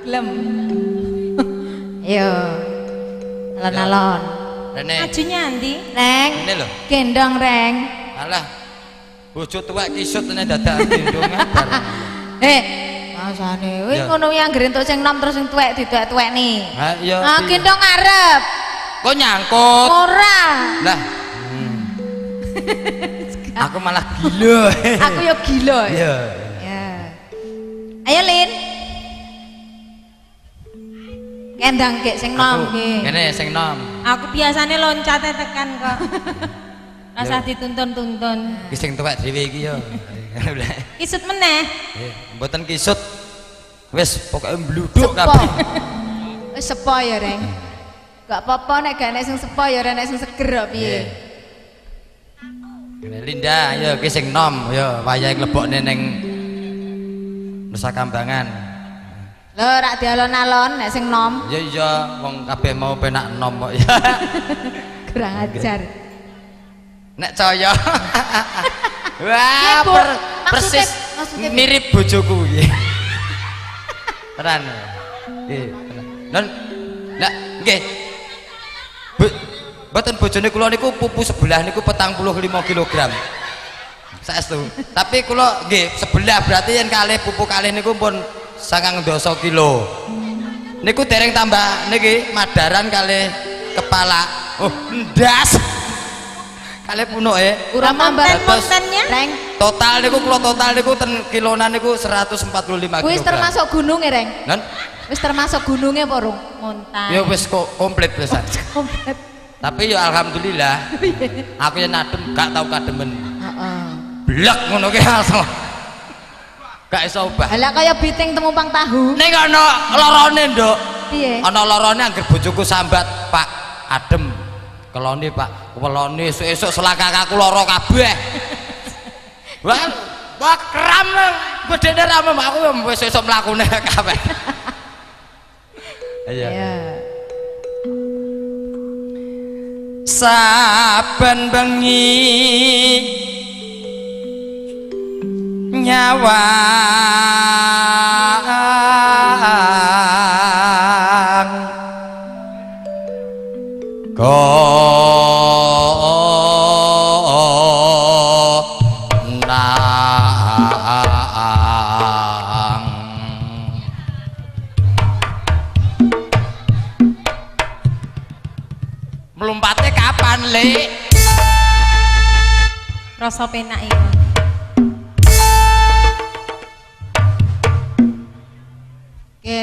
Gelem. Ayo. Alon-alon. Rene. Majunya ndi? Reng. Rene lho. Gendong, Reng. Alah. Bojo tuwek kisut nek dadak gendongan bar. Masane kuwi ngono kuwi anggere entuk sing nom terus sing tuwek dituwek-tuwekni. Ha iya. Ah gendong ngarep. Kok nyangkut? Ora. Lah. Aku malah gila. Aku yo gila. Iya. Ya. Ayo Lin. Kendang gek sing nom ki. Kene sing nom. Aku biasane loncate tekan kok. Rasah dituntun-tuntun. Ki sing tuwek dhewe iki yo. Kisut meneh. Mboten kisut. Wis pokoke mbluduk kabeh. Wis sepo ya, Reng. Gak apa-apa nek gak nek sing sepo ya ora nek sing seger kok piye. Kene Linda, ayo ki sing nom ya wayahe mlebokne ning Nusa Kambangan. Lho rak dialon-alon nek sing nom. Ya iya, wong kabeh mau penak nom kok ya. Kurang ajar. Nek caya. Wah, persis mirip bojoku iki. Tenan. Nggih, tenan. Non. Lah, nggih. Mboten bojone kula niku pupu sebelah niku 45 kg. Saestu. Tapi kula nggih sebelah berarti yen kalih pupu kalih niku pun 90 kilo. Niku dereng tambah niki madaran kalih kepala. Oh, ndas. Kalih punuke. Ora tambah montennya. Reng. Total niku kula total niku ten kilonan niku 145 kg. Wis termasuk gununge, Reng. Non? Wis termasuk gununge apa rung? Montan. Ya wis kok komplit pisan. Komplit. Tapi ya alhamdulillah. Aku yen adem gak tau kademen. Heeh. Blek ngono ki langsung. Gak iso obah. Lah kaya biting temumpang tahu. Ning ana lorone, Nduk. Piye? Ana lorone angger bojoku sambat, Pak, adem. Keloni, Pak. Weloni esuk-esuk selakak aku lara kabeh. Wah, wah kram. Gedene rame aku wis esuk mlakune kabeh. Iya. Saben bengi nyawang konang melumpate kapan, Lek? Rasa penak iku.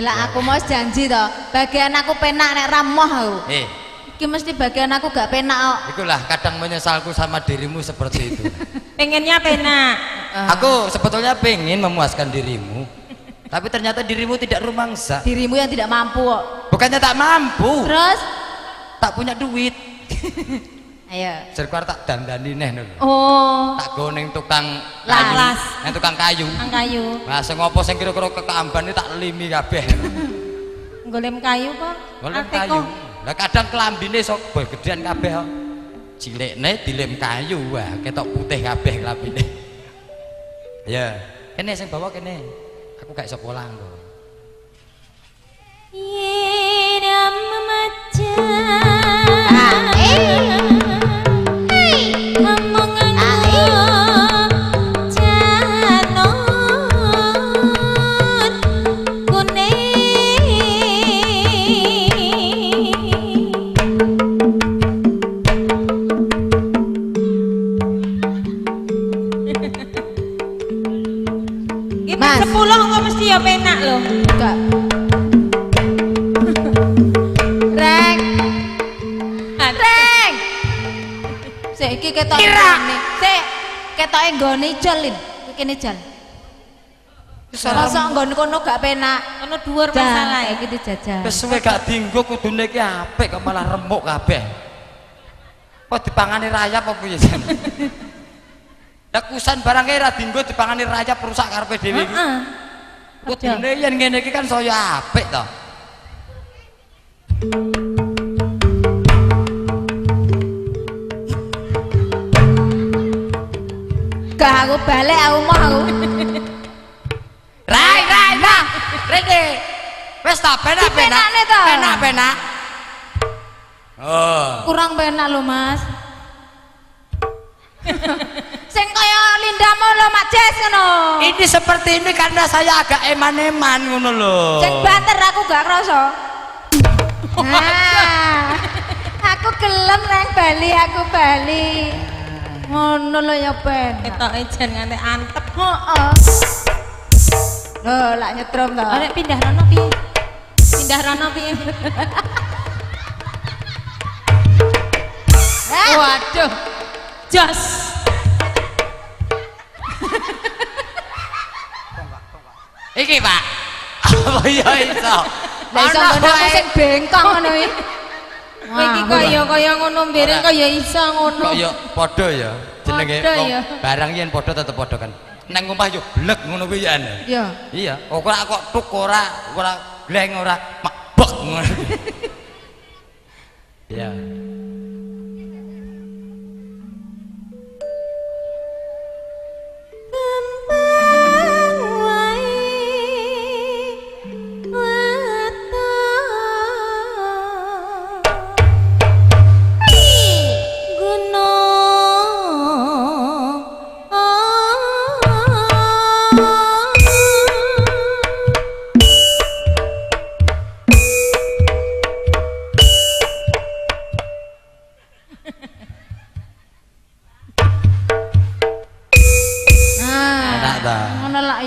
Lah aku mau janji toh, bagian aku penak nek ramoh aku. Iki mesti bagian aku gak penak kok. Ikulah kadang menyesalku sama dirimu seperti itu. Pengennya penak. Aku sebetulnya pengen memuaskan dirimu, tapi ternyata dirimu tidak rumangsa. Dirimu yang tidak mampu kok. Bukannya tak mampu. Terus? Tak punya duit. Ayo. Serkuar tak dandani neh lho. Oh. Tak go ning tukang kayu. Ning tukang kayu. Tukang kayu. Lah sing apa sing kira-kira kekamban iki tak limi kabeh. Golem kayu kok. Golem kayu. Lah kadang klambine sok gedean kabeh kok. Cilikne dilem kayu, wah ketok putih kabeh klambine. Ya, kene sing bawa kene. Aku gak iso polang kok. Yen Mas 10 kok mesti ya penak lho. Enggak. Reng. Reng. Sik iki ketoke nggone. Sik ketoke nggone ijol, Lin. Kuwi kene jal. Mosok nggon kono gak penak. Kono dhuwur masalah iki dijajal. Wis suwe gak dinggo kudune iki apik kok malah remuk kabeh. Kok dipangani rayap apa piye jan? Lah kusan barang kae ra dinggo dipangani rayap rusak karepe dhewe iki. Heeh. Kudune yen ngene iki kan saya apik to. Gak aku balik aku mau aku. Rai rai nah, rene. Wis ta penak penak. Penak penak. Oh. Kurang penak lho, Mas. Sing kaya Linda mau lho Mak Jes ngono. Ini seperti ini karena saya agak eman-eman ngono lho. Sing banter aku gak krasa. Nah, aku gelem nang Bali, aku Bali. Ngono lho ya ben. Ketoke jan nganti antep. Heeh. Lho, lak nyetrum to. Arek pindah rono piye? Pindah rono piye? Waduh. Jos. Iki, Pak. Apa ya iso? Lah iso ngono aku sing bengkong ngono iki. Iki kaya ngono mbiring kaya iso ngono. Kok ya padha ya jenenge barang yen padha tetep padha kan. Nang omah yo blek ngono kuwi ya. Iya. Iya, ora kok tuk ora, ora gleng ora makbek ngono. Iya.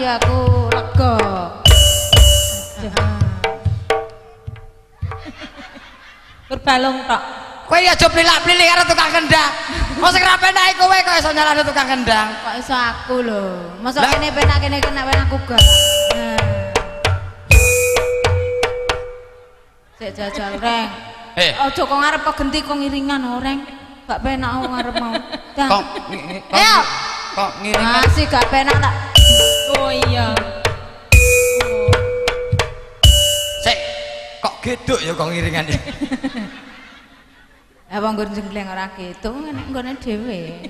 Aku lega. Berbalung tok. Kowe aja plilak-plilik karo tukang kendang. Mosok ra penak kowe kok iso nyalahno tukang kendang. Kok iso aku lho. Mosok kene penak kene kena penak aku gak. Nah. Sik jajal reng. Aja kok ngarep kok genti kok ngiringan reng. Gak penak aku ngarep mau. Kok kok ngiringan. Masih gak penak tak. Oh iya. Sik, kok geduk ya kok ngiringan. Lah wong nggon jenggleng ora geduk nek nggone dhewe.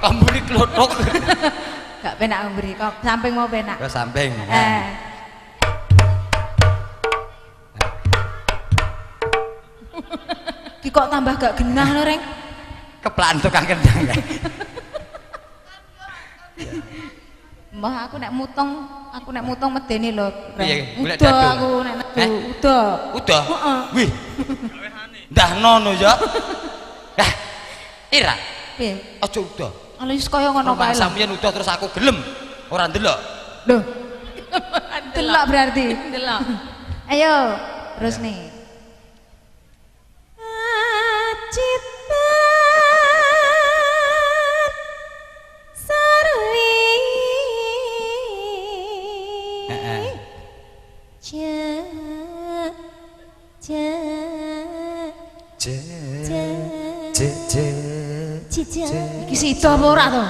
Kambune klothok. Gak penak mburi kok samping mau penak. Ke samping. Ki kok tambah gak genah lho, Reng. Keplaan tukang kendang. Mbah aku nek mutong, medeni lho. Piye, golek udah dadu. Aku nek metu, udah. Udah. Heeh. Wih. Ndahno no ya. Lah, Ira. Piye? Aja udah. Ala wis kaya ngono kae. Sampeyan udah terus aku gelem. Ora ndelok. Lho. Delok berarti. Delok. Ayo, terus nih. Iki sida apa ora to?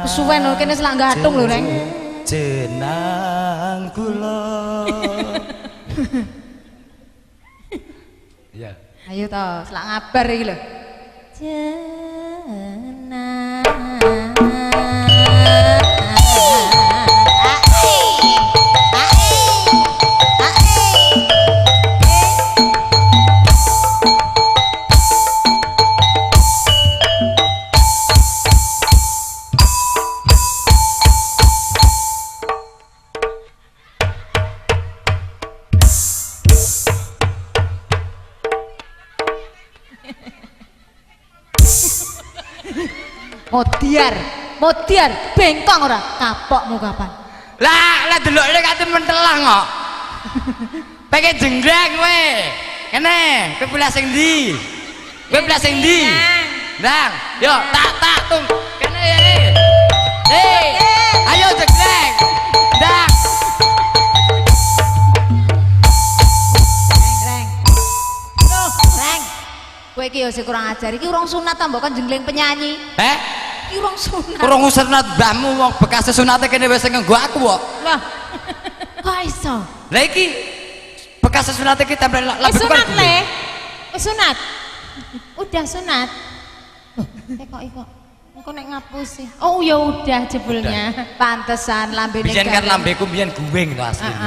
Kesuwen lho kene selak gatung lho, Reng. Jenang kula. Iya. Ayo to, selak ngabar iki lho. Jenang. Modiar, modiar, bengkong ora, kapokmu kapan? Lah, lah delokne kate mentelang kok. Pengen jenggreng kowe. Kene, kowe pilih sing ndi? Kowe pilih sing ndi? Ndang, yo tak tung. Kene ya. Hei, ayo jenggreng. Ndang. Reng. Reng. Kowe iki yo sing kurang ajar. Iki urung sunat ta mbok kon jenggleng penyanyi. Heh? Iki urung sunat. Urung sunat mbahmu wong bekas sunate kene wis nganggo aku kok. Lah, kok iso? Lah iki bekas sunate iki tempel wis sunat le. Wis sunat. Udah sunat. Loh, tekok iki kok. Engko nek ngapusi. Oh ya udah jebulnya. Pantesan lambene. Biyen kan lambeku biyen guwing to asline.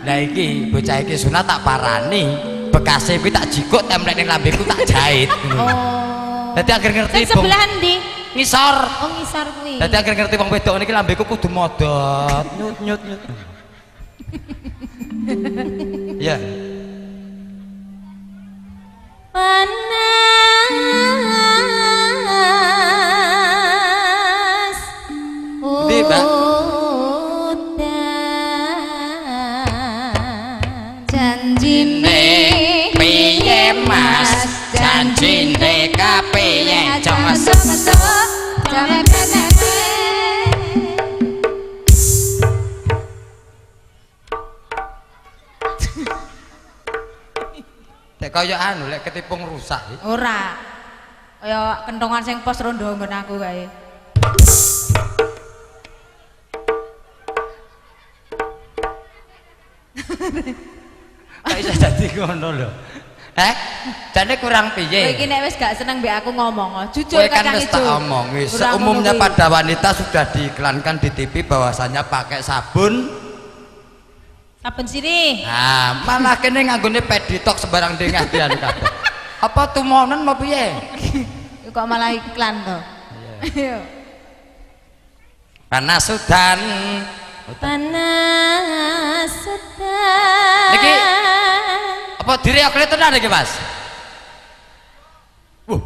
Lah iki bocah iki sunat tak parani, bekase kuwi tak jikuk templek ning lambeku tak jahit. Oh. Dadi akhir ngerti sing sebelah ndi? Ngisor. Oh ngisor kuwi. Dadi akhir ngerti wong wedok niki lambeku kudu modot, nyut nyut nyut. Ya. Panas udan janjine piye Mas, janjine kapiye jos. Nek kaya anu lek ketipung rusak. Ora. Kaya kentongan sing pos rondo nggon aku kae. Kok iso dadi ngono lho. Eh, jane kurang piye? Kowe iki nek wis gak seneng mbek aku ngomong, jujur kacang ijo. Kowe kan wis tak omongi, seumumnya pada wanita sudah diiklankan di TV bahwasanya pakai sabun sabun sirih. Nah, malah kene nganggone peditok sembarang dengah dian kabeh. Apa tumonen mau piye? Kok malah iklan to? Iya. Panas udan. Panas udan. Niki apa direokne tenan iki, Mas? Wuh.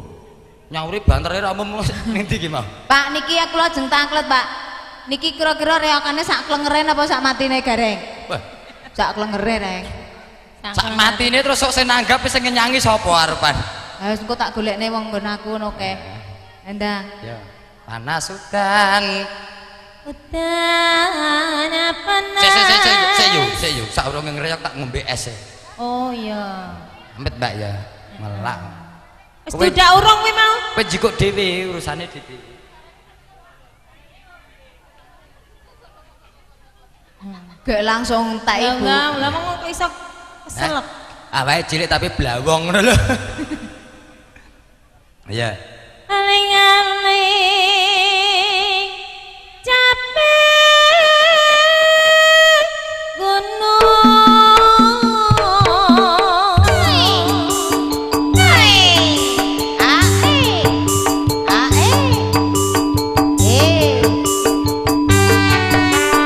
Nyauri bantere ra umum ning ndi iki mau? Pak, niki aku lajeng tangklet, Pak. Niki kira-kira reokane sak klengeren apa sak matine gareng? Wah, sak klengere, Reng. Sak matine terus sok sing nanggap sing nyanyi sapa arepan? Ha wis engko tak golekne wong nggon aku ngono kae. Endang. Ya. Panas udan. Udan panas. Sik sik sik sik yo, sik yo. Saurunge ngreyok tak ngombe es. Oh iya. Amit Mbak ya. Melak. Wis diudak urung kuwi mau. Kowe jikuk dhewe urusane dhewe. Gak langsung tak ibu. Lah wong kok iso keselek. Awake cilik tapi blawong ngono lho. Iya. Aling-aling capek gunung. A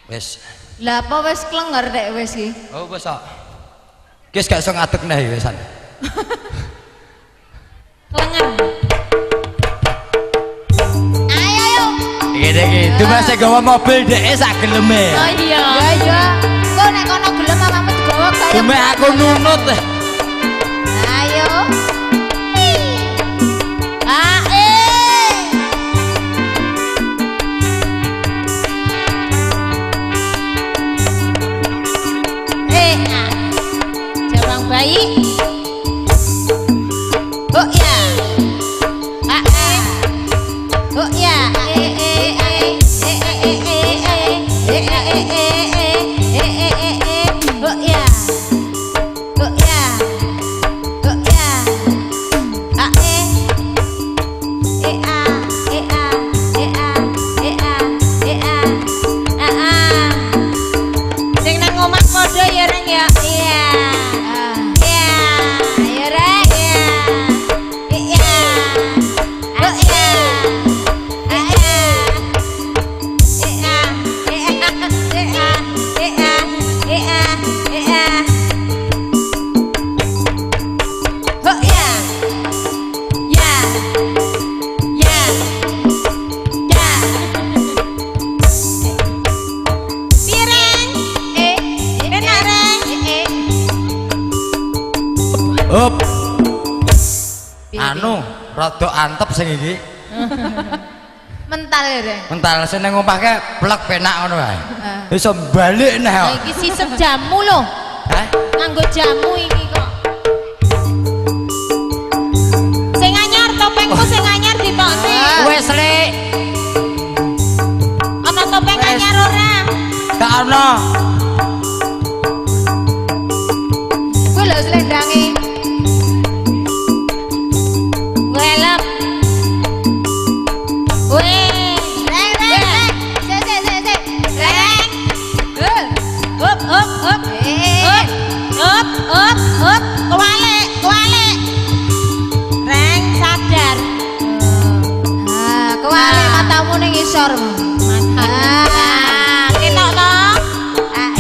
Wis. Lah apa wis klenger dek wis iki? Oh wis kok. Ki wis gak iso ngadeg neh wisan. Klenger. Ayo ayo. Iki iki dumase gawa mobil dhek sak geleme. Oh iya. Ya iya. Kok nek kono gelem awakmu digawa kaya. Dume aku nunut. Ayo. Baik. Oh ya. A e. Oh ya. E e e e e e e e e e e e e e. Oh ya. Oh ya. Oh ya. A e. E a e a e a e a e a a a. Sing nang omah padha ya Reng ya. Iya. Hop. Anu, rada antep sing iki. Mental ya, Reng. Mental sing nang omah kae plek penak ngono wae. Iso balik neh kok. Iki sisep jamu lho. Hah? Nganggo jamu iki kok. Sing anyar topengku sing anyar ditokne. Wis, Lek. Ana topeng anyar ora? Gak ana. Kuwi lho slendange. Helm. Weh, reng reng reng. Sik sik sik sik. Reng. Hop hop hop. Hop hop hop hop. Kewalik, kewalik. Reng sadar. Ah, kewalik matamu ning isor. Ah, ketok to? Ah,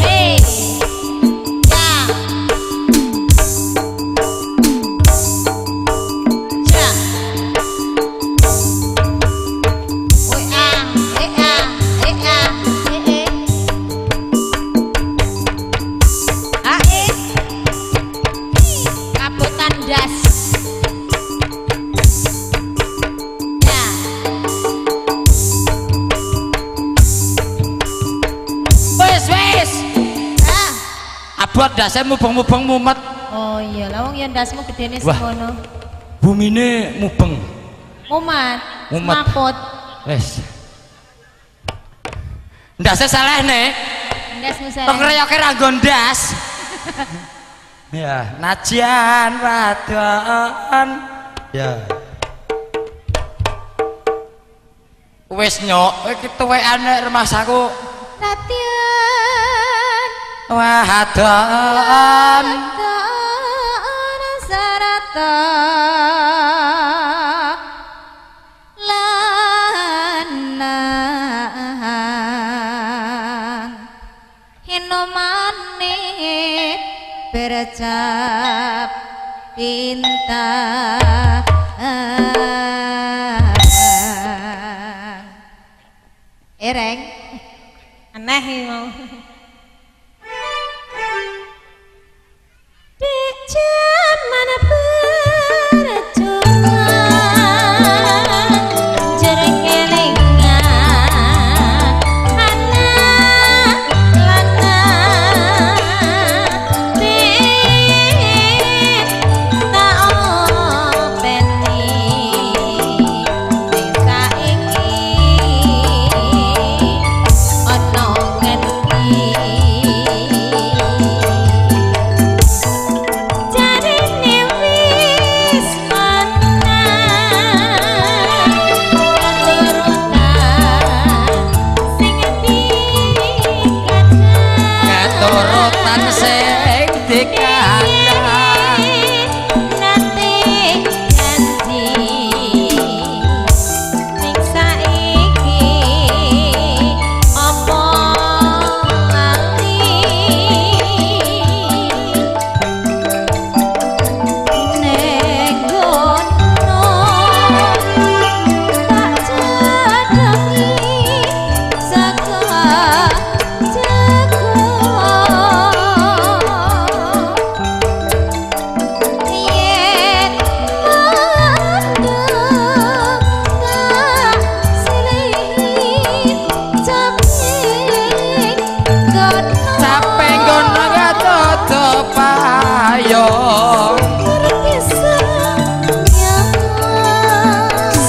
Abot ndase mubeng-mubeng mumet. Oh iya, lah wong ya ndasmu gedene semono. Bumine mubeng. Mumet. Mapot. Wis. Ndase salehne. Ndasmu saleh. Tong reyoke ra nggo ndas. Ya, najan wadon. Ya. Wis nyok, iki tuwekane nek rumahsaku. Nadyan wadon sarata lanang hinomane bercap bintang. Ereng aneh iki mau. Di jaman perjuangan jering kelingan anak lanang tak openi sing saiki ana ngendi. Jarine wis menang keturutan sing dikandang, keturutan sing dikandang. Nate janji ning saiki apa lali nek gono tak jadangi saka jago yen mandeng tak silih caping gono, Capek gono gatoto payung.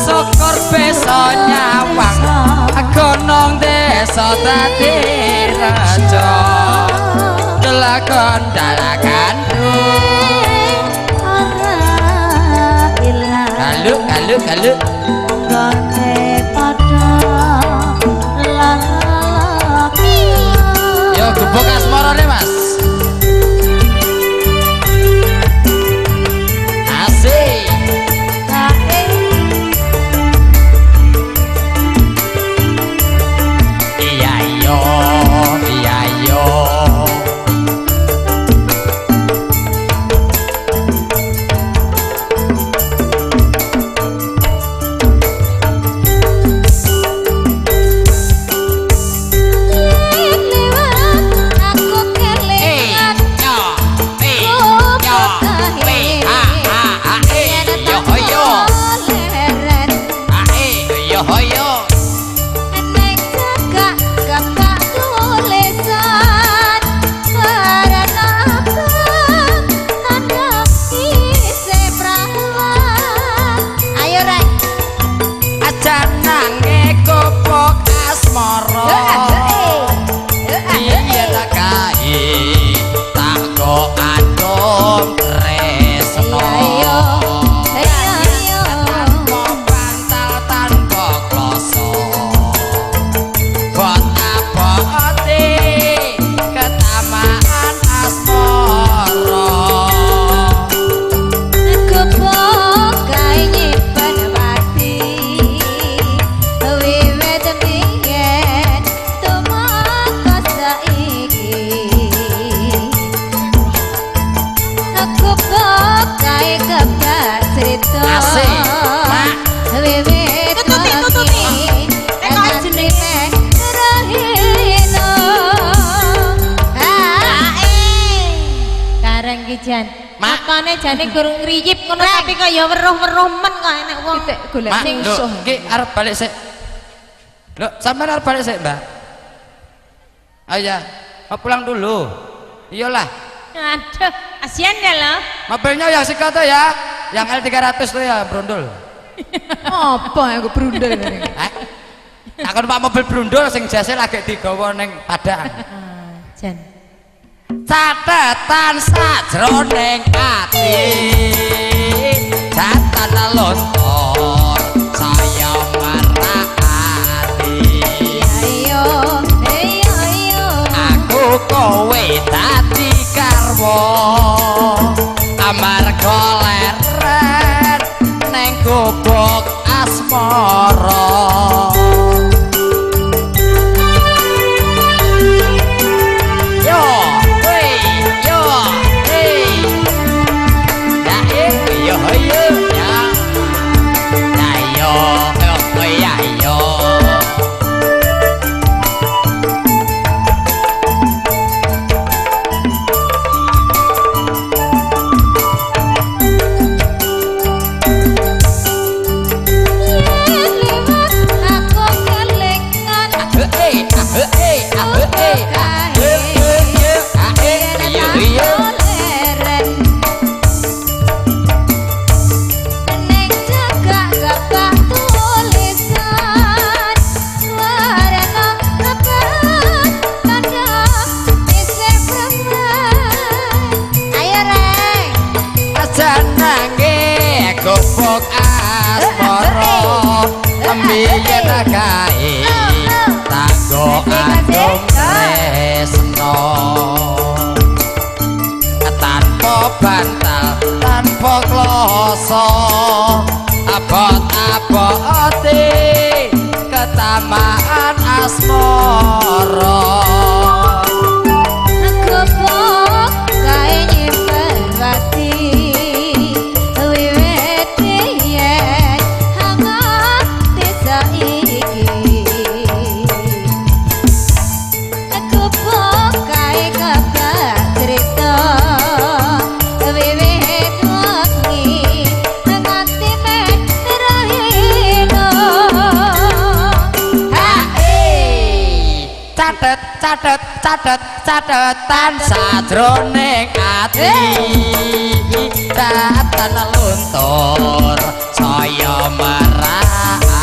Syukur bisa nyawang gunung desa dadi raja. Delakon dalakan galu galu galu. Yo gubuk asmarane Mas. Asik. Iya yo, iya yo. Aku kelingan yo, e, yo, e, a, a, a, e, yo, yo, leren a, e, yo, yo. nek cekak kebak tulisan karena abang tanda isih prawan. Ayo rek. Aja nange gubuk asmara. Piye tak kae tak go adom tresno. Ayo, ayo. Tanpa bantal tanpa kloso. Bot abote ketamaan asmara. Gubuk kae nyimpen pati wiwit biyen tumeka saiki. Gubuk kae kebak crita Asik, Mak. wiwit Tututi, tututi. wengi Nek kok jenenge. Rahina. Ah, Kareng ki jan. Mak. Makane jane gurung ngriyip ngono tapi kaya weruh-weruh men kok enek wong. Titik golek Mak, sing lho, suh. iki arep balik sik. Lho, sampean arep balik sik, Mbak. Ayo ya, mau pulang dulu. Iyalah. Aduh, kasihan ya loh. Mobilnya yang sikat tuh ya, yang L300 tuh ya, brondol. Apa yang gue brondol ini? Takon Pak mobil brondol sing jase lagi digawa ning Padang. Jan. Catetan sajroning ati. Catetan lontor saya marah ati. Iya iya iya. Aku kowe dadi karwo amarga leren neng gobok asmara. Yo, hey, yo, hey. Ya, yo, yo, ya. Ya, yo, yo, ya, yo. Bantal tanpa kloso abot-abote ketamaan asmara. Gobok kae nyimpen wati wiwit yen hangat saiki. Gobok kae kabar cerita catet catet catetan sajroning ati datan luntur saya marah.